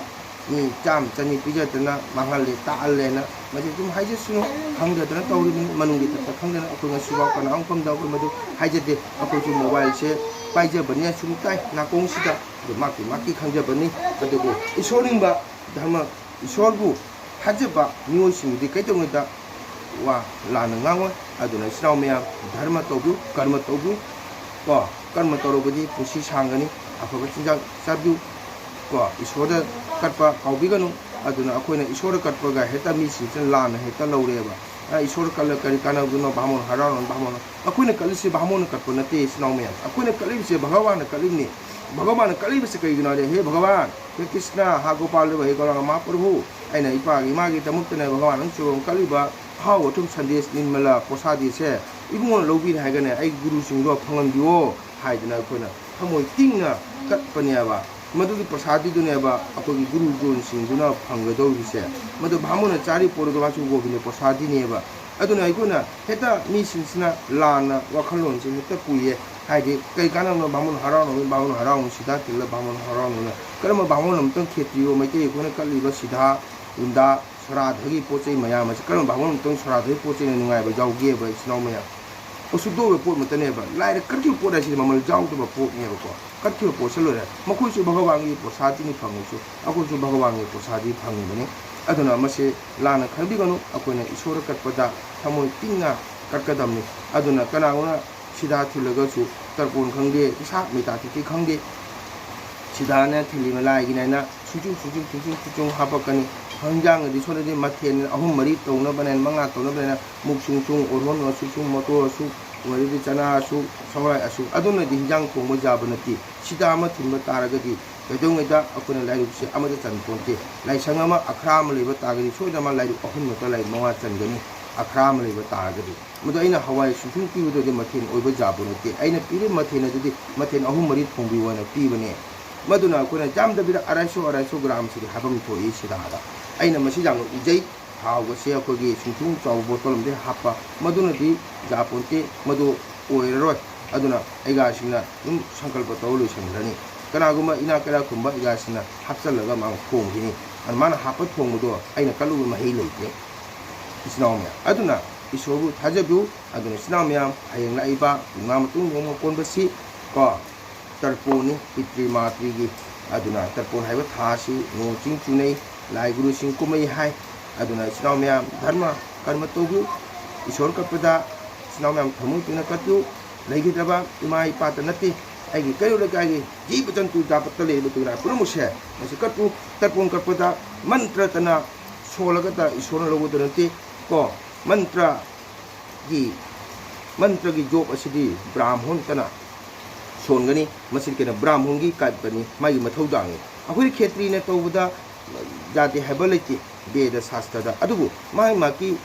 ꯃꯤ ꯆꯥꯝꯃ ꯆꯅꯤ ꯄꯤꯖꯗꯅ ꯃꯥꯡꯍꯜꯂꯦ, ꯇꯥꯛꯍꯜꯂꯦꯅ꯫ ꯃꯁꯤ ꯑꯗꯨꯝ ꯍꯥꯏꯖꯁꯅꯨ, ꯈꯪꯗꯗꯅ ꯇꯧꯔꯤꯕꯅꯤ, ꯃꯅꯨꯡꯒꯤ ꯇꯞꯇ ꯈꯪꯗꯅ꯫ ꯑꯩꯈꯣꯏ ꯉꯁꯤꯐꯥꯎ ꯀꯅꯥꯒꯨꯝꯕꯗ ꯑꯩꯈꯣꯏ ꯃꯗꯨ ꯍꯥꯏꯖꯗꯦ꯫ ꯑꯩꯈꯣꯏꯁꯨ mobileꯁꯦ ꯄꯥꯏꯖꯕꯅꯤꯅ ꯁꯨꯝ ꯇꯥꯏ, ꯅꯥꯀꯣꯡꯁꯤꯗ꯫ ꯑꯗꯨ ꯃꯥꯀꯤ ꯃꯥꯀꯤ ꯈꯪꯖꯕꯅꯤ꯫ ꯑꯗꯨꯕꯨ ꯏꯁꯣꯔ ꯅꯤꯡꯕ, ꯙꯔꯃ, ꯏꯁꯣꯔꯕꯨ ꯊꯥꯖꯕ ꯃꯤꯑꯣꯏꯁꯤꯡꯗꯤ ꯀꯩꯗꯧꯉꯩꯗ ꯋꯥ ꯂꯥꯟꯅ ꯉꯥꯡꯉꯣꯏ꯫ ꯑꯗꯨꯅ ꯏꯆꯤꯟ ꯏꯅꯥꯎ ꯃꯌꯥꯝ, ꯙꯔꯃ ꯇꯧꯕꯤꯌꯨ, ꯀꯔꯃ ꯇꯧꯕꯤꯌꯨ꯫ ꯀꯣ, ꯀꯔꯃ ꯇꯧꯔꯕꯗꯤ ꯄꯨꯟꯁꯤ ꯁꯥꯡꯒꯅꯤ꯫ ꯑꯐꯕ ꯆꯤꯟꯖꯥꯛ ꯆꯥꯕꯤꯌꯨ꯫ ꯀꯣ, ꯏꯁꯣꯔꯗ ꯀꯠꯄ ꯀꯥꯎꯕꯤꯒꯅꯨ꯫ ꯑꯗꯨꯅ ꯑꯩꯈꯣꯏꯅ ꯏꯁꯣꯔꯗ ꯀꯠꯄꯒ ꯍꯦꯛꯇ ꯃꯤꯁꯤꯡꯁꯤꯅ ꯂꯥꯟꯅ ꯍꯦꯛꯇ ꯂꯧꯔꯦꯕ꯫ "ꯑ, ꯏꯁꯣꯔꯗ ꯀꯠꯂꯒ ꯀꯔꯤ ꯀꯥꯟꯅꯕꯅꯣ? ꯚꯥꯃꯣꯟ ꯍꯔꯥꯎꯅ, ꯚꯥꯃꯣꯟ"꯫ ꯑꯩꯈꯣꯏꯅ ꯀꯠꯂꯤꯁꯦ ꯚꯥꯃꯣꯟꯅ ꯀꯠꯄ ꯅꯠꯇꯦ, ꯏꯆꯤꯟ ꯏꯅꯥꯎ ꯃꯌꯥꯝ꯫ ꯑꯩꯈꯣꯏꯅ ꯀꯠꯂꯤꯕꯁꯦ ꯚꯒꯋꯥꯟꯅ ꯀꯠꯂꯤꯕꯅꯤ꯫ ꯚꯒꯋꯥꯟꯅ ꯀꯠꯂꯤꯕꯁꯦ ꯀꯩꯒꯤꯅꯣ ꯍꯥꯏꯔꯗꯤ, "ꯍꯦ ꯚꯒꯋꯥꯟ, ꯍꯦ ꯀ꯭ꯔꯤꯁꯅ, ꯍꯥ ꯒꯣꯄꯥꯜ ꯗꯦꯕ, ꯍꯦ ꯒꯧꯔꯥꯡꯒ ꯃꯍꯥꯄ꯭ꯔꯚꯨ, ꯑꯩꯅ ꯏꯄꯥꯒꯤ ꯏꯃꯥꯒꯤꯗꯃꯛꯇꯅꯦ ꯚꯒꯋꯥꯟ ꯅꯪ ꯆꯨꯔꯣꯡ ꯀꯠꯂꯤꯕ ꯑꯍꯥꯎ ꯑꯊꯨꯝ ꯁꯟꯗꯦꯁ ꯅꯤꯔꯃꯂꯥ ꯄ꯭ꯔꯣꯁꯥꯗꯤꯁꯦ ꯏꯕꯨꯡꯉꯣꯅ ꯂꯧꯕꯤꯔꯦ ꯍꯥꯏꯒꯅꯦ ꯑꯩ ꯒꯨꯔꯨꯁꯤꯡꯗꯣ ꯐꯪꯍꯟꯕꯤꯌꯣ" ꯍꯥꯏꯗꯅ ꯑꯩꯈꯣꯏꯅ ꯊꯃꯣꯏ ꯇꯤꯡꯅ ꯀꯠꯄꯅꯦꯕ꯫ ꯃꯗꯨꯒꯤ ꯄ꯭ꯔꯁꯥꯗꯤꯗꯨꯅꯦꯕ ꯑꯩꯈꯣꯏꯒꯤ ꯒꯨꯔꯨ ꯖꯣꯟꯁꯤꯡꯗꯨꯅ ꯐꯪꯒꯗꯧꯔꯤꯁꯦ꯫ ꯃꯗꯨ ꯚꯥꯃꯣꯟꯅ ꯆꯥꯔꯤ ꯄꯣꯠ ꯑꯗꯨ ꯃꯥꯁꯨ ꯒꯣꯕꯤꯟꯗ ꯄ꯭ꯔꯁꯥꯗꯤꯅꯦꯕ꯫ ꯑꯗꯨꯅ ꯑꯩꯈꯣꯏꯅ ꯍꯦꯛꯇ ꯃꯤꯁꯤꯡꯁꯤꯅ ꯂꯥꯟꯅ ꯋꯥꯈꯜꯂꯣꯟꯁꯦ ꯍꯦꯛꯇ ꯄꯨꯏꯌꯦ꯫ ꯍꯥꯏꯗꯤ ꯀꯩ ꯀꯥꯟꯅꯕꯅꯣ ꯚꯥꯃꯣꯟ ꯍꯔꯥꯎꯅꯕ, ꯚꯥꯃꯣꯟ ꯍꯔꯥꯎꯅ ꯁꯤꯗꯥ ꯊꯤꯜꯂ ꯚꯥꯃꯣꯟ ꯍꯔꯥꯎꯅꯕ? ꯀꯔꯝꯕ ꯚꯥꯃꯣꯟ ꯑꯃꯇꯪ ꯈꯦꯇ꯭ꯔꯤꯌꯣ ꯃꯩꯇꯩ ꯑꯩꯈꯣꯏꯅ ꯀꯠꯂꯤꯕ ꯁꯤꯗꯥ, ꯎꯟꯗꯥ, ꯁꯣꯔꯥꯗꯒꯤ ꯄꯣꯠ ꯆꯩ ꯃꯌꯥꯝ ꯑꯁꯤ ꯀꯔꯝꯕ ꯚꯥꯃꯣꯟ ꯑꯃꯇꯪ ꯁꯣꯔꯥꯗꯒꯤ ꯄꯣꯠ ꯆꯩꯅ ꯅꯨꯡꯉꯥꯏꯕ ꯌꯥꯎꯒꯦꯕ, ꯏꯆꯤꯟ ꯏꯅꯥꯎ ꯃꯌꯥꯝ? ꯎꯁꯨꯛ ꯇꯧꯕ ꯄꯣꯠ ꯑꯃꯠꯇꯅꯦꯕ꯫ ꯂꯥꯏꯔ ꯀꯠꯈꯤꯕ ꯄꯣꯠ ꯍꯥꯏꯁꯤꯗꯤ ꯃꯃꯜ ꯌꯥꯎꯗꯕ ꯄꯣꯠꯅꯦꯕꯀꯣ꯫ ꯀꯠꯈꯤꯕ ꯄꯣꯠꯁꯦ ꯂꯣꯏꯔꯦ꯫ ꯃꯈꯣꯏꯁꯨ ꯚꯒꯋꯥꯟꯒꯤ ꯄ꯭ꯔꯁꯥꯗꯤꯅꯤ ꯐꯪꯉꯤꯁꯨ, ꯑꯩꯈꯣꯏꯁꯨ ꯚꯒꯋꯥꯟꯒꯤ ꯄ꯭ꯔꯁꯥꯗꯤ ꯐꯪꯉꯤꯕꯅꯤ꯫ ꯑꯗꯨꯅ ꯃꯁꯤ ꯂꯥꯟꯅ ꯈꯟꯕꯤꯒꯅꯨ꯫ ꯑꯩꯈꯣꯏꯅ ꯏꯁꯣꯔ ꯀꯠꯄꯗ ꯊꯃꯣꯏ ꯇꯤꯡꯅ ꯀꯠꯀꯗꯕꯅꯤ꯫ ꯑꯗꯨꯅ ꯀꯅꯥꯒꯨꯝꯕꯅ ꯁꯤꯗꯥ ꯊꯤꯜꯂꯒꯁꯨ, ꯇꯔꯄꯣꯟ ꯈꯪꯗꯦ, ꯏꯁꯥ ꯃꯩꯇꯥ ꯊꯤꯠꯇꯤ ꯈꯪꯗꯦ, ꯁꯤꯗꯥꯅ ꯊꯤꯜꯂꯤꯕ ꯂꯥꯏꯒꯤꯅꯦꯅ ꯁꯨꯡꯆꯨꯡ ꯁꯨꯡꯆꯨꯡ ꯁꯨꯡꯆꯨꯡ ꯁꯨꯡꯆꯨꯡ ꯍꯥꯞꯄꯛꯀꯅꯤ꯫ ꯍꯤꯟꯖꯥꯡꯗꯗꯤ ꯁꯣꯝꯗꯗꯤ ꯃꯊꯦꯜ ꯑꯍꯨꯝ ꯃꯔꯤ ꯇꯧꯅꯕꯅꯦꯅ, ꯃꯉꯥ ꯇꯧꯅꯕꯅꯦꯅ, ꯃꯨꯛ ꯁꯨꯡ ꯁꯨꯡ, ꯑꯣꯔꯍꯣꯟ ꯑꯁꯨꯛ ꯁꯨꯡ, ꯃꯣꯇꯣꯔ ꯑꯁꯨꯛ, ꯑꯗꯩꯗꯤ ꯆꯅꯥ ꯑꯁꯨꯛ, ꯁꯒꯣꯜꯍꯋꯥꯏ ꯑꯁꯨꯛ, ꯑꯗꯨꯅꯗꯤ ꯍꯤꯟꯖꯥꯡ ꯊꯣꯡꯕ ꯌꯥꯕ ꯅꯠꯇꯦ꯫ ꯁꯤꯗꯥ ꯑꯃ ꯊꯤꯟꯕ ꯇꯥꯔꯒꯗꯤ ꯀꯩꯗꯧꯉꯩꯗ ꯑꯩꯈꯣꯏꯅ ꯂꯥꯏꯔꯨꯛꯁꯦ ꯑꯃꯠꯇ ꯆꯟ ꯄꯣꯟꯇꯦ꯫ ꯂꯥꯏꯁꯪ ꯑꯃ ꯑꯈ꯭ꯔꯥ ꯑꯃ ꯂꯩꯕ ꯇꯥꯔꯒꯗꯤ ꯁꯣꯏꯗꯅ ꯂꯥꯏꯔꯨꯛ ꯑꯍꯨꯝ ꯅꯠꯇ꯭ꯔ ꯂꯥꯏꯔꯨꯛ ꯃꯉꯥ ꯆꯟꯒꯅꯤ, ꯑꯈ꯭ꯔꯥ ꯑꯃ ꯂꯩꯕ ꯇꯥꯔꯒꯗꯤ꯫ ꯃꯗꯨ ꯑꯩꯅ ꯍꯋꯥꯏ ꯁꯨꯡꯁꯨꯡ ꯄꯤꯕꯗꯨꯗꯤ ꯃꯊꯦꯜ ꯑꯣꯏꯕ ꯌꯥꯕ ꯅꯠꯇꯦ꯫ ꯑꯩꯅ ꯄꯤꯔꯤꯕ ꯃꯊꯦꯜ ꯑꯗꯨꯗꯤ ꯃꯊꯦꯜ ꯑꯍꯨꯝ ꯃꯔꯤ ꯊꯣꯡꯕꯤꯌꯨ ꯍꯥꯏꯅ ꯄꯤꯕꯅꯦ꯫ ꯃꯗꯨꯅ ꯑꯩꯈꯣꯏꯅ ꯌꯥꯝꯗꯕꯤꯗ ꯑꯔꯥꯏꯁꯣ ꯑꯔꯥꯏꯁꯣ ꯒ꯭ꯔꯥꯝꯁꯤꯗꯤ ꯍꯥꯞꯐꯝ ꯊꯣꯛꯏ ꯁꯤꯗꯥꯗ꯫ ꯑꯩꯅ ꯃꯁꯤ ꯌꯥꯝꯅ ꯎꯖꯩ꯫ ꯊꯥꯎꯒꯁꯦ ꯑꯩꯈꯣꯏꯒꯤ ꯁꯨꯡꯁꯨꯡ ꯆꯥꯎꯕ ꯕꯣꯇꯜ ꯑꯃꯗꯒꯤ ꯍꯥꯞꯄ, ꯃꯗꯨꯅꯗꯤ ꯌꯥꯄꯣꯟꯇꯦ, ꯃꯗꯨ ꯑꯣꯏꯔꯔꯣꯏ꯫ ꯑꯗꯨꯅ ꯑꯩꯒꯥꯁꯤꯡꯅ ꯑꯗꯨꯝ ꯁꯪꯀꯜꯄ ꯇꯧꯔ ꯂꯣꯏꯁꯤꯟꯈ꯭ꯔꯅꯤ꯫ ꯀꯅꯥꯒꯨꯝꯕ ꯏꯅꯥꯛ ꯀꯩꯔꯥꯛ ꯈꯨꯟꯕ ꯑꯩꯒꯥꯁꯤꯡꯅ ꯍꯥꯞꯆꯜꯂꯒ ꯃꯥꯅ ꯊꯣꯡꯈꯤꯅꯤ꯫ ꯑꯗꯨ ꯃꯥꯅ ꯍꯥꯞꯄ ꯊꯣꯡꯕꯗꯣ ꯑꯩꯅ ꯀꯠꯂꯨꯕ ꯃꯍꯩ ꯂꯩꯇꯦ꯫ ꯏꯆꯤꯟ ꯏꯅꯥꯎ ꯃꯌꯥꯝ ꯑꯗꯨꯅ ꯏꯁꯣꯔꯕꯨ ꯊꯥꯖꯕꯤꯌꯨ꯫ ꯑꯗꯨꯅ ꯏꯆꯤꯟ ꯏꯅꯥꯎ ꯃꯌꯥꯝ, ꯍꯌꯦꯡ ꯂꯥꯛꯏꯕ ꯄꯨꯡꯉꯥ ꯃꯇꯨꯡ ꯂꯨꯍꯣꯡꯕ ꯀꯣꯟꯕꯁꯤ ꯀꯣ, ꯇꯔꯄꯣꯟꯅꯤ, ꯄꯤꯇ꯭ꯔꯤ ꯃꯥꯇ꯭ꯔꯤꯒꯤ꯫ ꯑꯗꯨꯅ ꯇꯔꯄꯣꯟ ꯍꯥꯏꯕ ꯊꯥ ꯑꯁꯤ ꯅꯣꯡ ꯆꯤꯡ ꯆꯨꯅꯩ, ꯂꯥꯏ ꯒꯨꯔꯨꯁꯤꯡ ꯀꯨꯝꯃꯩ ꯍꯥꯏ꯫ ꯑꯗꯨꯅ ꯏꯆꯤꯟ ꯏꯅꯥꯎ ꯃꯌꯥꯝ ꯙꯔꯃ ꯀꯔꯃ ꯇꯧꯕꯤꯌꯨ꯫ ꯏꯁꯣꯔ ꯀꯠꯄꯗ ꯏꯆꯤꯟ ꯏꯅꯥꯎ ꯃꯌꯥꯝ ꯊꯃꯣꯏ ꯄꯦꯟꯅ ꯀꯠꯄꯤꯌꯨ꯫ ꯂꯩꯈꯤꯗ꯭ꯔꯕ ꯏꯃꯥ ꯏꯄꯥꯇ ꯅꯠꯇꯦ, ꯑꯩꯒꯤ ꯀꯩꯔꯣꯜ ꯂꯩꯀꯥꯏꯒꯤ ꯖꯤꯕ ꯖꯟꯇꯨ ꯖꯥꯄꯠꯇ ꯂꯩꯔꯤꯕ ꯇꯨꯡꯅꯥꯏ ꯄꯨꯝꯅꯃꯛꯁꯦ ꯃꯁꯤ ꯀꯠꯄꯨ꯫ ꯇꯔꯄꯣꯟ ꯀꯠꯄꯗ ꯃꯟꯇ꯭ꯔ ꯇꯅ ꯁꯣꯜꯂꯒꯇ ꯏꯁꯣꯔꯅ ꯂꯧꯒꯗꯕ ꯅꯠꯇꯦ ꯀꯣ꯫ ꯃꯟꯇ꯭ꯔꯒꯤ, ꯃꯟꯇ꯭ꯔꯒꯤ ꯖꯣꯕ ꯑꯁꯤꯗꯤ ꯕ꯭ꯔꯥꯍꯃꯣꯟꯇꯅ ꯁꯣꯟꯒꯅꯤ꯫ ꯃꯁꯤꯗꯤ ꯀꯩꯅꯣ, ꯕ꯭ꯔꯥꯍꯃꯣꯟꯒꯤ ꯀꯠꯄꯅꯤ, ꯃꯥꯒꯤ ꯃꯊꯧꯗꯥꯡꯅꯤ꯫ ꯑꯩꯈꯣꯏ ꯈꯦꯇ꯭ꯔꯤꯅ ꯇꯧꯕꯗ ꯌꯥꯗꯦ ꯍꯥꯏꯕ ꯂꯩꯇꯦ ꯕꯦꯗ ꯁꯥꯁꯇ꯭ꯔꯗ꯫ ꯑꯗꯨꯕꯨ ꯃꯥꯒꯤ ꯃꯥꯒꯤ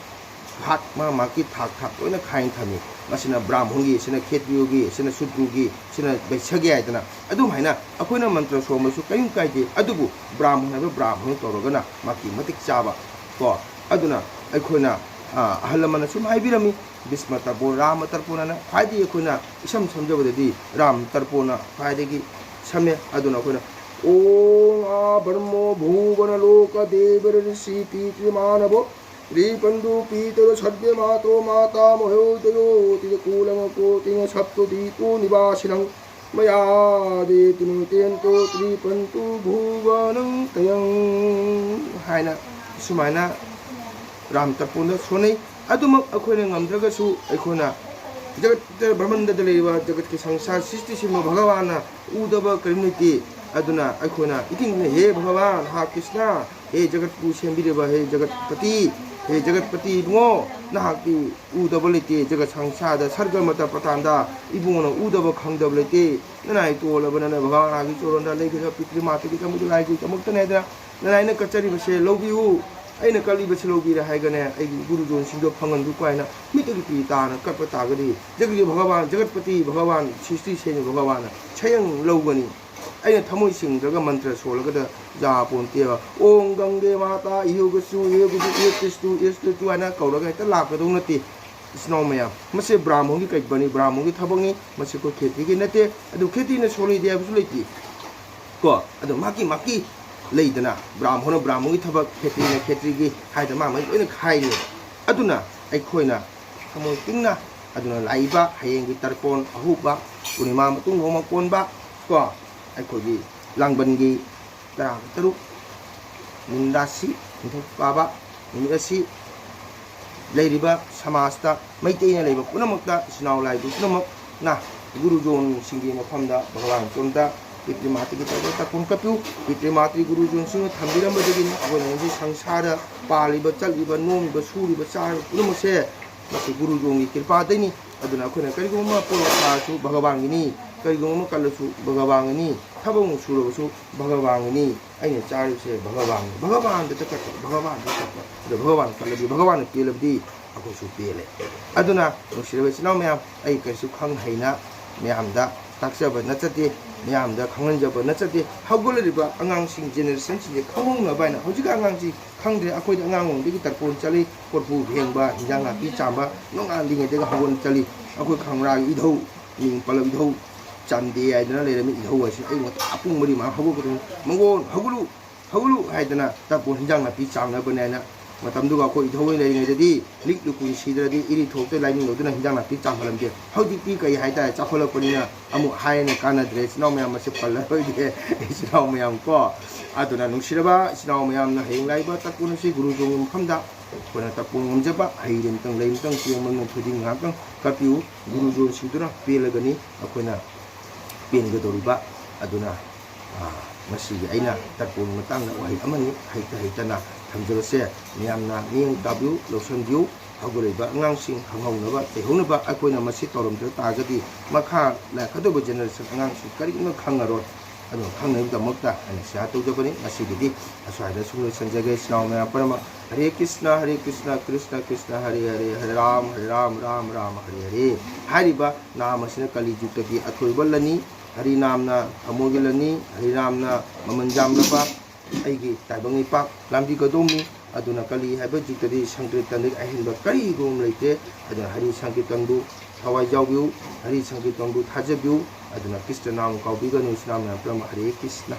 ꯊꯥꯛ, ꯃꯥ ꯃꯥꯒꯤ ꯊꯥꯛ ꯊꯥꯛ ꯂꯣꯏꯅ ꯈꯥꯏꯅ ꯊꯝꯃꯤ꯫ ꯃꯁꯤꯅ ꯕ꯭ꯔꯥꯍꯃꯣꯟꯒꯤ, ꯁꯤꯅ ꯈꯦꯇ꯭ꯔꯤꯌꯣꯒꯤ, ꯁꯤꯅ ꯁꯨꯗ꯭ꯔꯨꯒꯤ, ꯁꯤꯅ ꯕꯩꯁ꯭ꯌꯒꯤ ꯍꯥꯏꯗꯅ꯫ ꯑꯗꯨꯝ ꯍꯥꯏꯅ ꯑꯩꯈꯣꯏꯅ ꯃꯟꯇ꯭ꯔ ꯁꯣꯟꯕꯁꯨ ꯀꯔꯤꯝ ꯀꯥꯏꯗꯦ꯫ ꯑꯗꯨꯕꯨ ꯕ꯭ꯔꯥꯍꯃꯣꯟ ꯍꯥꯏꯕ ꯕ꯭ꯔꯥꯍꯃꯣꯟ ꯇꯧꯔꯒꯅ ꯃꯥꯒꯤ ꯃꯇꯤꯛ ꯆꯥꯕ ꯀꯣ꯫ ꯑꯗꯨꯅ ꯑꯩꯈꯣꯏꯅ, ꯑ, ꯑꯍꯜ ꯂꯃꯟꯅ ꯁꯨꯝ ꯍꯥꯏꯕꯤꯔꯝꯃꯤ, ꯚꯤꯁꯃ ꯇꯔꯄꯣꯟ, ꯔꯥꯃ ꯇꯔꯄꯣꯟ ꯍꯥꯏꯅ ꯈ꯭ꯋꯥꯏꯗꯒꯤ ꯑꯩꯈꯣꯏꯅ ꯏꯁꯝ ꯁꯝꯖꯕꯗꯗꯤ ꯔꯥꯝ ꯇꯔꯄꯣꯟꯅ ꯈ꯭ꯋꯥꯏꯗꯒꯤ ꯁꯝꯃꯦ꯫ ꯑꯗꯨꯅ ꯑꯩꯈꯣꯏꯅ ॐ आ ब्रह्मो भुवनलोकदेवऋषि पितृमानवो रिपन्दु पितरसर्वे मातो मातामहो जयोतिरकुलं कोटिं सप्तदीपो निवासिनं मया देतुनुतेन्तो त्रिपन्तु भुवनं तयं ꯍꯥꯏꯅ ꯁꯨꯃꯥꯏꯅ ꯔꯥꯝ ꯇꯔꯄꯣꯟꯗ ꯁꯣꯟꯅꯩ꯫ ꯑꯗꯨꯃꯛ ꯑꯩꯈꯣꯏꯅ ꯉꯝꯗ꯭ꯔꯒꯁꯨ ꯑꯩꯈꯣꯏꯅ ꯖꯒꯠꯇ, ꯕ꯭ꯔꯍꯃꯟꯗꯗ ꯂꯩꯔꯤꯕ ꯖꯒꯠꯀꯤ ꯁꯪꯁꯥꯔ ꯁ꯭ꯔꯤꯁꯇꯤ ꯁꯦꯝꯕ ꯚꯒꯋꯥꯟꯅ ꯎꯗꯕ ꯀꯔꯤꯝ ꯂꯩꯇꯦ꯫ ꯑꯗꯨꯅ ꯑꯩꯈꯣꯏꯅ ꯏꯊꯤꯟꯅ, ꯍꯦ ꯚꯒꯋꯥꯟ, ꯍꯥ ꯀ꯭ꯔꯤꯁꯅ, ꯍꯦ ꯖꯒꯠꯄꯨ ꯁꯦꯝꯕꯤꯔꯤꯕ, ꯍꯦ ꯖꯒꯠꯄꯇꯤ, ꯍꯦ ꯖꯒꯠꯄꯇꯤ ꯏꯕꯨꯡꯉꯣ, ꯅꯍꯥꯛꯇꯤ ꯎꯗꯕ ꯂꯩꯇꯦ꯫ ꯖꯒꯠ ꯁꯪꯁꯥꯔꯗ ꯁꯔꯒ ꯃꯇ ꯄꯇꯥꯟꯗ ꯏꯕꯨꯡꯉꯣꯅ ꯎꯗꯕ ꯈꯪꯗꯕ ꯂꯩꯇꯦ꯫ ꯅꯅꯥꯏ ꯇꯣꯜꯂꯕ ꯅꯅ ꯚꯒꯋꯥꯟꯒꯤ ꯆꯣꯔꯣꯟꯗ ꯂꯩꯈ꯭ꯔꯤꯕ ꯄꯤꯇ꯭ꯔꯤꯃꯥꯇꯒꯤꯗꯃꯛꯇ, ꯂꯥꯏꯒꯤꯗꯃꯛꯇꯅꯦ ꯍꯥꯏꯗꯅ ꯅꯅꯥꯏꯅ ꯀꯠꯆꯔꯤꯕꯁꯦ ꯂꯧꯕꯤꯌꯨ꯫ ꯑꯩꯅ ꯀꯠꯂꯤꯕꯁꯤ ꯂꯧꯕꯤꯔꯦ ꯍꯥꯏꯒꯅꯦ ꯑꯩꯒꯤ ꯒꯨꯔꯨꯖꯣꯟꯁꯤꯡꯗꯣ ꯐꯪꯍꯟꯕꯤꯌꯨ ꯀꯥꯏꯅ ꯃꯤꯠꯇꯒꯤ ꯄꯤ ꯇꯥꯅ ꯀꯠꯄ ꯇꯥꯔꯒꯗꯤ ꯖꯒꯠꯀꯤ ꯚꯒꯋꯥꯟ, ꯖꯒꯠꯄꯇꯤ ꯚꯒꯋꯥꯟ, ꯁ꯭ꯔꯤꯁꯇꯤ ꯁꯦꯝꯕ ꯚꯒꯋꯥꯟꯅ ꯁꯌꯪ ꯂꯧꯒꯅꯤ꯫ ꯑꯩꯅ ꯊꯃꯣꯏ ꯁꯦꯡꯗ꯭ꯔꯒ ꯃꯟꯇ꯭ꯔ ꯁꯣꯜꯂꯒꯗ ꯌꯥꯄꯣꯟꯇꯦꯕ꯫ "ꯑꯣꯝ ꯒꯪꯒꯦ ꯃꯥꯇꯥ ꯏꯍꯨꯒꯁꯨ ꯏꯍꯨꯒꯁꯨ ꯏꯍꯨꯇꯤꯁꯇꯨ ꯏꯍꯨꯇꯤꯁꯇꯨ" ꯍꯥꯏꯅ ꯀꯧꯔꯒ ꯍꯦꯛꯇ ꯂꯥꯛꯀꯗꯧ ꯅꯠꯇꯦ꯫ ꯏꯆꯤꯟ ꯏꯅꯥꯎ ꯃꯌꯥꯝ, ꯃꯁꯤ ꯕ꯭ꯔꯥꯍꯃꯣꯟꯒꯤ ꯀꯩꯕꯅꯤ, ꯕ꯭ꯔꯥꯍꯃꯣꯟꯒꯤ ꯊꯕꯛꯅꯤ꯫ ꯃꯁꯤ ꯑꯩꯈꯣꯏ ꯈꯦꯇ꯭ꯔꯤꯒꯤ ꯅꯠꯇꯦ꯫ ꯑꯗꯨ ꯈꯦꯇ꯭ꯔꯤꯅ ꯁꯣꯜꯂꯤꯗꯤ ꯍꯥꯏꯕꯁꯨ ꯂꯩꯇꯦ꯫ ꯀꯣ, ꯑꯗꯨ ꯃꯥꯒꯤ ꯃꯥꯒꯤ ꯂꯩꯗꯅ, ꯕ꯭ꯔꯥꯍꯃꯣꯟꯅ ꯕ꯭ꯔꯥꯍꯃꯣꯟꯒꯤ ꯊꯕꯛ, ꯈꯦꯇ꯭ꯔꯤꯅ ꯈꯦꯇ꯭ꯔꯤꯒꯤ ꯍꯥꯏꯗꯅ ꯃꯥ ꯃꯥꯒꯤ ꯂꯣꯏꯅ ꯈꯥꯏꯔꯤ꯫ ꯑꯗꯨꯅ ꯑꯩꯈꯣꯏꯅ ꯊꯃꯣꯏ ꯇꯤꯡꯅ, ꯑꯗꯨꯅ ꯂꯥꯛꯏꯕ ꯍꯌꯦꯡꯒꯤ ꯇꯔꯄꯣꯟ ꯑꯍꯧꯕ ꯄꯨꯔꯅꯤꯃꯥ ꯃꯇꯨꯡ ꯅꯣꯡꯃ ꯀꯣꯟꯕ, ꯀꯣ, ꯑꯩꯈꯣꯏꯒꯤ ꯂꯥꯡꯕꯟꯒꯤ ꯇꯔꯥꯒ ꯇꯔꯨꯛ, ꯃꯤꯟ ꯔꯥꯁꯤ, ꯅꯤꯡꯊꯧꯀꯥꯕ ꯅꯨꯃꯤꯠ ꯑꯁꯤ ꯂꯩꯔꯤꯕ ꯁꯃꯥꯖꯇ, ꯃꯩꯇꯩꯅ ꯂꯩꯕ ꯄꯨꯝꯅꯃꯛꯇ, ꯏꯆꯤꯟ ꯏꯅꯥꯎ ꯂꯥꯏꯕ ꯄꯨꯝꯅꯃꯛꯅ ꯒꯨꯔꯨꯖꯣꯟꯁꯤꯡꯒꯤ ꯃꯐꯝꯗ ꯚꯒꯋꯥꯟ ꯀꯣꯟꯗ ꯄꯤꯇ꯭ꯔꯤꯃꯥꯇ꯭ꯔꯤꯒꯤ ꯇꯧꯕ ꯇꯔꯄꯣꯟ ꯀꯠꯄꯤꯌꯨ꯫ ꯄꯤꯇ꯭ꯔꯤꯃꯥꯇ꯭ꯔꯤ ꯒꯨꯔꯨꯖꯣꯟꯁꯤꯡꯅ ꯊꯝꯕꯤꯔꯝꯕꯗꯒꯤꯅꯤ ꯑꯩꯈꯣꯏꯅ ꯉꯁꯤ ꯁꯪꯁꯥꯔꯗ ꯄꯥꯜꯂꯤꯕ, ꯆꯠꯂꯤꯕ, ꯅꯣꯝꯃꯤꯕ, ꯁꯨꯔꯤꯕ, ꯆꯥꯔꯤꯕ ꯄꯨꯝꯅꯃꯛꯁꯦ ꯃꯁꯤ ꯒꯨꯔꯨꯖꯣꯟꯒꯤ ꯀ꯭ꯔꯤꯄꯥꯗꯩꯅꯤ꯫ ꯑꯗꯨꯅ ꯑꯩꯈꯣꯏꯅ ꯀꯔꯤꯒꯨꯝꯕ ꯑꯃ ꯄꯣꯔꯣꯊꯥꯁꯨ ꯚꯒꯋꯥꯟꯒꯤꯅꯤ, ꯀꯔꯤꯒꯨꯝꯕ ꯑꯃ ꯀꯜꯂꯁꯨ ꯚꯒꯋꯥꯟꯒꯤꯅꯤ, ꯊꯕꯛ ꯑꯃ ꯁꯨꯔꯕꯁꯨ ꯚꯒꯋꯥꯟꯒꯤꯅꯤ, ꯑꯩꯅ ꯆꯥꯔꯤꯕꯁꯦ ꯚꯒꯋꯥꯟꯒꯤ, ꯚꯒꯋꯥꯟꯗ ꯆꯠꯄ, ꯚꯒꯋꯥꯟꯗ ꯆꯠꯄ, ꯑꯗꯣ ꯚꯒꯋꯥꯟ ꯀꯜꯂꯗꯤ, ꯚꯒꯋꯥꯟꯅ ꯄꯦꯜꯂꯕꯗꯤ ꯑꯩꯈꯣꯏꯁꯨ ꯄꯦꯜꯂꯦ꯫ ꯑꯗꯨꯅ ꯅꯨꯡꯁꯤꯔꯕ ꯏꯆꯤꯟ ꯏꯅꯥꯎ ꯃꯌꯥꯝ, ꯑꯩ ꯀꯔꯤꯁꯨ ꯈꯪ ꯍꯩꯅ ꯃꯌꯥꯝꯗ ꯇꯥꯛꯆꯕ ꯅꯠꯆꯗꯦ, ꯃꯌꯥꯝꯗ ꯈꯪꯍꯟꯖꯕ ꯅꯠꯆꯗꯦ꯫ ꯍꯧꯒꯠꯂꯛꯂꯤꯕ ꯑꯉꯥꯡꯁꯤꯡ, ꯖꯦꯅꯦꯔꯦꯁꯟꯁꯤꯡꯁꯦ ꯈꯪꯍꯧꯅꯕ ꯍꯥꯏꯅ, ꯍꯧꯖꯤꯛꯀꯤ ꯑꯉꯥꯡꯁꯤ ꯈꯪꯗ꯭ꯔꯦ꯫ ꯑꯩꯈꯣꯏꯗꯤ ꯑꯉꯥꯡ ꯑꯣꯏꯔꯤꯉꯩꯗꯒꯤ ꯇꯔꯄꯣꯟ ꯆꯠꯂꯤ, ꯀꯣꯔꯐꯨ ꯐꯦꯡꯕ, ꯍꯤꯟꯖꯥꯡ ꯅꯥꯄꯤ ꯆꯥꯝꯕ, ꯅꯣꯡꯉꯥꯟꯗ꯭ꯔꯤꯉꯩꯗꯒꯤ ꯍꯧꯒꯠꯂ ꯆꯠꯂꯤ꯫ ꯑꯩꯈꯣꯏ ꯈꯪꯕ꯭ꯔꯥ, ꯏꯙꯧ, ꯃꯤꯡ ꯄꯜꯂꯕ ꯏꯙꯧ ꯆꯥꯝꯗꯦ ꯍꯥꯏꯗꯅ ꯂꯩꯔꯝꯃꯤ꯫ ꯏꯙꯧ ꯍꯥꯏꯁꯤ ꯑꯌꯨꯛ ꯉꯟꯇꯥ ꯄꯨꯡ ꯃꯔꯤ ꯃꯉꯥ ꯍꯧꯒꯠꯀꯗꯕꯅꯤ꯫ "ꯃꯉꯣꯟ ꯍꯧꯒꯠꯂꯨ, ꯍꯧꯒꯠꯂꯨ" ꯍꯥꯏꯗꯅ ꯇꯔꯄꯣꯟ ꯍꯤꯟꯖꯥꯡ ꯅꯥꯄꯤ ꯆꯥꯝꯅꯕꯅꯦ ꯍꯥꯏꯅ꯫ ꯃꯇꯝꯗꯨꯒ ꯑꯩꯈꯣꯏ ꯏꯙꯧ ꯑꯣꯏꯅ ꯂꯩꯔꯤꯉꯩꯗꯗꯤ ꯂꯤꯛ ꯂꯨꯀꯨꯏ ꯁꯤꯗ꯭ꯔꯗꯤ ꯏꯔꯤ ꯊꯣꯛꯇ ꯂꯥꯏꯅꯤꯡ ꯂꯧꯗꯨꯅ ꯍꯤꯟꯖꯥꯡ ꯅꯥꯄꯤ ꯆꯥꯝꯍꯜꯂꯝꯗꯦ꯫ ꯍꯧꯖꯤꯛꯇꯤ ꯀꯔꯤ ꯍꯥꯏꯇꯥꯔꯦ, ꯆꯥꯎꯈꯠꯂꯛꯄꯅꯤꯅ ꯑꯃꯨꯛ ꯍꯥꯏꯅ ꯀꯥꯟꯅꯗ꯭ꯔꯦ, ꯏꯆꯤꯟ ꯏꯅꯥꯎ ꯃꯌꯥꯝ꯫ ꯃꯁꯤ ꯄꯜꯂꯔꯣꯏꯒꯦ, ꯏꯆꯤꯟ ꯏꯅꯥꯎ ꯃꯌꯥꯝ ꯀꯣ꯫ ꯑꯗꯨꯅ ꯅꯨꯡꯁꯤꯔꯕ ꯏꯆꯤꯟ ꯏꯅꯥꯎ ꯃꯌꯥꯝꯅ ꯍꯌꯦꯡ ꯂꯥꯛꯏꯕ ꯇꯔꯄꯣꯟ ꯑꯁꯤ ꯒꯨꯔꯨꯖꯣꯟꯒꯤ ꯃꯐꯝꯗ ꯑꯩꯈꯣꯏꯅ ꯇꯔꯄꯣꯟ ꯉꯝꯖꯕ ꯍꯩ ꯑꯃꯇꯪ, ꯂꯩ ꯑꯃꯇꯪ, ꯆꯦꯡ ꯑꯃꯇꯪ, ꯊꯣꯏꯗꯤꯡ ꯉꯥꯏꯍꯥꯛꯇꯪ ꯀꯠꯄꯤꯌꯨ꯫ ꯒꯨꯔꯨꯖꯣꯟꯁꯤꯡꯗꯨꯅ ꯄꯦꯜꯂꯒꯅꯤ ꯑꯩꯈꯣꯏꯅ ꯄꯦꯟꯒꯗꯧꯔꯤꯕ꯫ ꯑꯗꯨꯅ, ꯑꯥ, ꯃꯁꯤꯒꯤ ꯑꯩꯅ ꯇꯔꯄꯣꯟꯒꯤ ꯃꯇꯥꯡꯗ ꯋꯥꯍꯩ ꯑꯃꯅꯤ ꯍꯩꯇ ꯍꯩꯇꯅ ꯊꯝꯖꯕꯁꯦ ꯃꯌꯥꯝꯅ ꯃꯤꯠꯌꯦꯡ ꯇꯥꯕꯤꯌꯨ, ꯂꯧꯁꯤꯟꯕꯤꯌꯨ꯫ ꯍꯧꯒꯠꯂꯛꯏꯕ ꯑꯉꯥꯡꯁꯤꯡ ꯈꯪꯍꯧꯅꯕ, ꯆꯩꯍꯧꯅꯕ꯫ ꯑꯩꯈꯣꯏꯅ ꯃꯁꯤ ꯇꯧꯔꯝꯗ ꯇꯥꯔꯒꯗꯤ ꯃꯈꯥ ꯂꯥꯛꯀꯗꯧꯕ ꯖꯦꯅꯦꯔꯦꯁꯟ ꯑꯉꯥꯡꯁꯤꯡ ꯀꯔꯤꯒꯨꯝꯕ ꯈꯪꯉꯔꯣꯏ꯫ ꯑꯗꯨꯅ ꯈꯪꯅꯕꯒꯤꯗꯃꯛꯇ ꯑꯩꯅ ꯁꯤꯌꯥꯔ ꯇꯧꯖꯕꯅꯤ꯫ ꯉꯁꯤꯒꯤꯗꯤ ꯑꯁ꯭ꯋꯥꯏꯗ ꯁꯨꯝ ꯂꯣꯏꯁꯤꯟꯖꯒꯦ꯫ ꯏꯆꯤꯟ ꯏꯅꯥꯎ ꯃꯌꯥꯝ ꯄꯨꯝꯅꯃꯛ ꯍꯔꯦ ꯀ꯭ꯔꯤꯁꯅ, ꯍꯔꯦ ꯀ꯭ꯔꯤꯁꯅ, ꯀ꯭ꯔꯤꯁꯅ ꯀ꯭ꯔꯤꯁꯅ, ꯍꯔꯦ ꯍꯔꯦ, ꯍꯔꯦ ꯔꯥꯝ, ꯍꯔꯦ ꯔꯥꯝ, ꯔꯥꯝ ꯔꯥꯝ, ꯍꯔꯦ ꯍꯔꯦ꯫ ꯍꯥꯏꯔꯤꯕ ꯅꯥꯝ ꯑꯁꯤꯅ ꯀꯂꯤ ꯖꯨꯒꯇꯗꯤ ꯑꯊꯣꯏꯕ ꯂꯟꯅꯤ꯫ ꯍꯔꯤꯅꯥꯝꯅ ꯊꯃꯣꯏꯒꯤ ꯂꯟꯅꯤ, ꯍꯔꯤꯅꯥꯝꯅ ꯃꯃꯜ ꯌꯥꯝꯂꯕ ꯑꯩꯒꯤ ꯇꯥꯏꯕꯪ ꯏꯄꯥꯛ ꯂꯥꯟꯕꯤꯒꯗꯧꯅꯤ꯫ ꯑꯗꯨꯅ ꯀꯂꯤ ꯍꯥꯏꯕ ꯖꯨꯒꯇꯗꯤ ꯁꯪꯀꯤꯔꯇꯟꯗꯒꯤ ꯑꯍꯦꯟꯕ ꯀꯔꯤꯒꯨꯝꯕ ꯂꯩꯇꯦ꯫ ꯑꯗꯨꯅ ꯍꯔꯤ ꯁꯪꯀꯤꯔꯇꯟꯕꯨ ꯊꯋꯥꯏ ꯌꯥꯎꯕꯤꯌꯨ, ꯍꯔꯤ ꯁꯪꯀꯤꯔꯇꯟꯕꯨ ꯊꯥꯖꯕꯤꯌꯨ꯫ ꯑꯗꯨꯅ ꯀ꯭ꯔꯤꯁꯅ ꯅꯥꯃ ꯀꯥꯎꯕꯤꯒꯅꯨ, ꯏꯁꯂꯥꯝ ꯃꯌꯥꯝ ꯄꯨꯝꯅꯃꯛ ꯍꯔꯦ ꯀ꯭ꯔꯤꯁꯅ꯫